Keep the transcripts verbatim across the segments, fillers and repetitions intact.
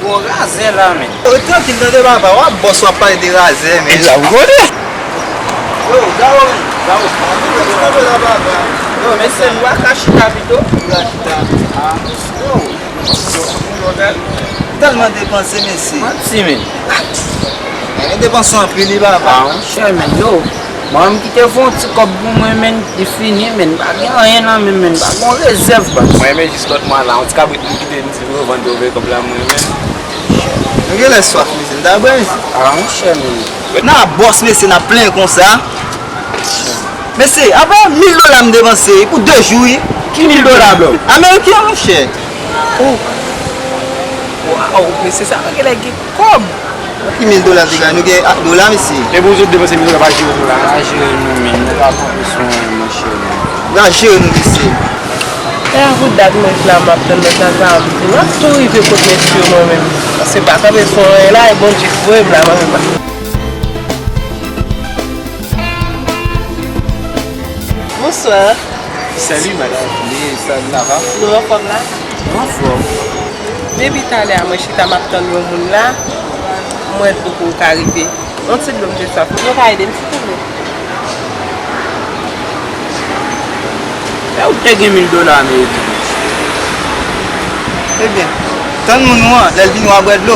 Bon, razè la, men. Yo, trankil tande papa, w ap bòs, w ap pale de razè, men. Ebyen, ou konnen. Yo, Garo, men. Garo. Yo, men se lwa ka chita pito. Lwa chita. Ah, yo. Yo, yo, yo, tèlman depanse, mesye. Manti, men. Men depanse anpil, wi, papa. Ah, monchè, men, yo. Manman m ki te voye yon ti kòb pou mwen, men, li fini, men, pa gen anyen nan men m, men, pa gen yon rezèv, baz. Mwen, men, jis lòt mwa la, yon ti kabrit m kite m di m revann pou yo voye kòb la, mwen, men. Nou genlè swaf, mesye, n ta bwè, mesye. Ah, monchè, men. N a bòs, mesye, n ap plenyen konsa. Mesye, apa mil dola m depanse, wi, pou de jou, wi. Ki mil dola, bro? Ameriken, monchè. Oh. Waw, mesye, sa pa genlè gen kòb. Ki mil dola deja? Nou gen ak dola, mesye. E pou zot depanse mil dola, pa jere nou la. Pa jere nou, men. Nou pa pran pou swen, monchè. Nou pa jere nou, mesye. E a pou dat mwen la, m ap tann nan sa, sa a, m di, m ap tou rive kot mesye yo mwen menm. Paske pa kanpe sou anyen la, e Bondye k voye m la, mwen menm. Bonswa. Salut madame. Wi, salut, ça va? Nou anfòm la? Anfòm. Depi talè a mwen chita m ap tann yon moun la, m wè l poko ka rive. Yon ti dlo m te swaf. Ou ka ede m silvouplè? E ou te gen mil dola ameriken? Ebyen, tann moun ou an, lè l vini w a bwè dlo.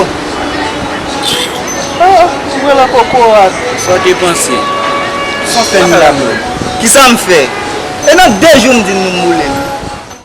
Oh, ou pran nan kokorat. Sa w te panse? Sa w fè nou la menm? Kisa m fè? E nan de jou m di nou m boule.